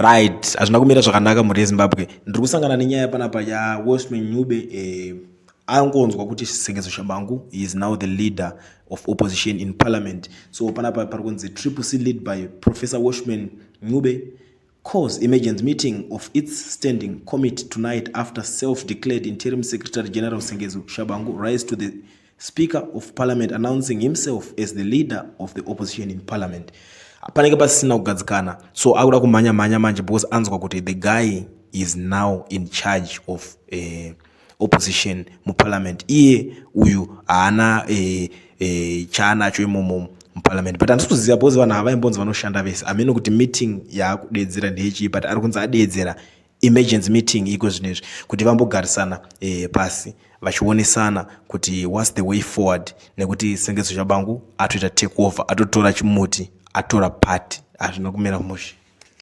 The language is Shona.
Right, hazvina kumira zvakanaka mhuri yeZimbabwe. Ndiri kusangana nenyaya panapa yaWelshman Ncube, angonzwa kuti Sengezo Tshabangu is now the leader of opposition in parliament. So panapa pari kunzi Triple C lead by Professor Welshman Ncube calls emergency meeting of its standing committee tonight after self-declared interim Secretary General Sengezo Tshabangu rise to the Speaker of Parliament announcing himself as the leader of the opposition in parliament. Panenge pasisina kugadzikana, so akuda kumhanya mhanya manje because anzwa kuti the guy is now in charge of opposition muparliament. Iye uyu haana chaanacho imomo muparliament, but handisi kuziva because vanhu havaimbonzi vanoshanda vese. Hamene kuti meeting yaakudedzera ndeyechii, but ari kunzi adedzera emergency meeting iko zvinezvi kuti vambogarisana pasi vachionesana kuti what's the way forward, nekuti Sengezo Tshabangu atoita take over, atotora chimuti, atora party. Hazvina kumira mushe.